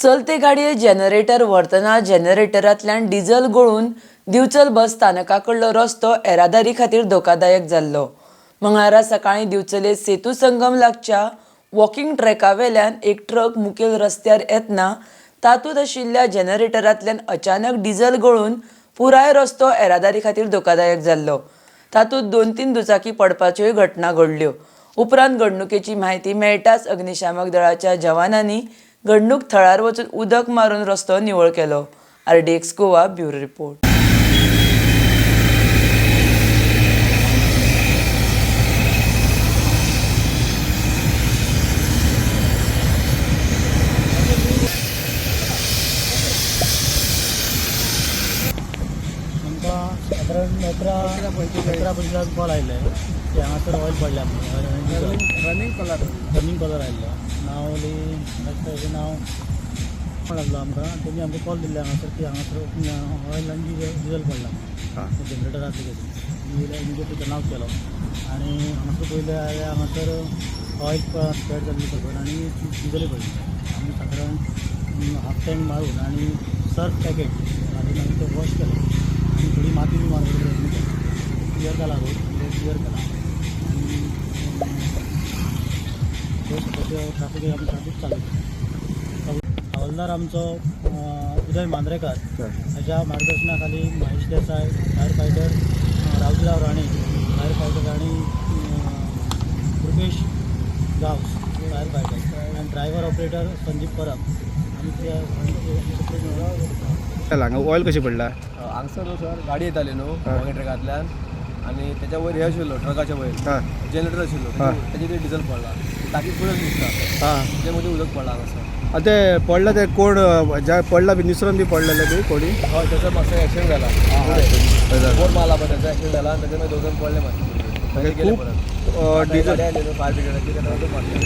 चलते गाडये generator व्हरतना जनरेटरांतल्यान diesel गळून दिवचल बस स्थानका कडलो रस्तो येरादारी खातीर धोकादायक जाल्लो. मंगळारा सकाळीं दिवचले सेतू संगम लागच्या वॉकिंग ट्रॅका वेल्यान एक ट्रक मुखेल रस्त्यार येतना तातूंत आशिल्ल्या जनरेटरांतल्यान अचानक डिझल गळून पुराय रस्तो येरादारी खातीर धोकादायक जाल्लो. तातूंत 2-3 दुचाकी पडपाच्योय घटना घडल्यो. उपरांत घडणुकेची म्हायती मेळटाच अग्निशामक दळाच्या जवानांनी घडणूक थळार वचून उदक मारून रस्तो निवळ केलो. RDX Goa bureau report. आमकां सादारण 11:25 कॉल आयिल्ले की हांगासर ऑयल पडल्या म्हणून रनिंग कलर रनींग कॉलर आयिल्लो. नांव तेजें नांव कोण लागलो आमकां तेणी आमकां कॉल दिल्ले हांगासर की हांगासर ऑयल आनी डिजल पडला म्हणून जनरेटरांतलें कितें. इमिजिएटली टर्न आवट केलो आनी हांगासर पयलें जाल्यार हांगासर ऑयल स्प्रेड जाल्ली खबर आनी डिजलय पडली. आमी सादारण हाफ टँक मारून आनी सर्फ पॅकेट घालून आमी ते वॉश केलें आनी थोडी माती बी मारपाचो प्रयत्न केलो. क्लियर जाला रोड, रोड क्लियर केला आनी तो सद्या ट्राफीक आमी ट्राफीक चालू केली. हवालदार आमचो उदय मांद्रेकार हाच्या मार्गदर्शनाखाली Mahesh Desai fire fighter, Raojirao Rane fire fighter आणि रुपेश गांवस फायर फायटर आनी ड्रायव्हर ऑपरेटर संदीप परब आनी ते सेपरेट. हांगा ऑयल कशें पडला? हांगसर न्हू सर गाडी येताली न्हू मागीर ट्रकांतल्यान आनी तेच्या वयर हे आशिल्लो ट्रकाच्या वयर जनरेटर आशिल्लो, तेजे ते डिझल पडला, टाकी फुडें दिसता, तेजे मदीं उदक पडला हांगासर. आं, ते पडला ते कोण ज्या पडला बी निसरून बी पडलेले बी कोणी? हय, तेचो मातसो एक्सिडंट जाला, बोट मारला पळय, तेचो एक्सिडंट जाला आनी तेजे मागीर दोग जाण पडले मातशे, मागीर गेले खूब परत. डिझल गाडी आयली न्हू फायर ब्रिगेडाची, तेन्ना उदक मारलें.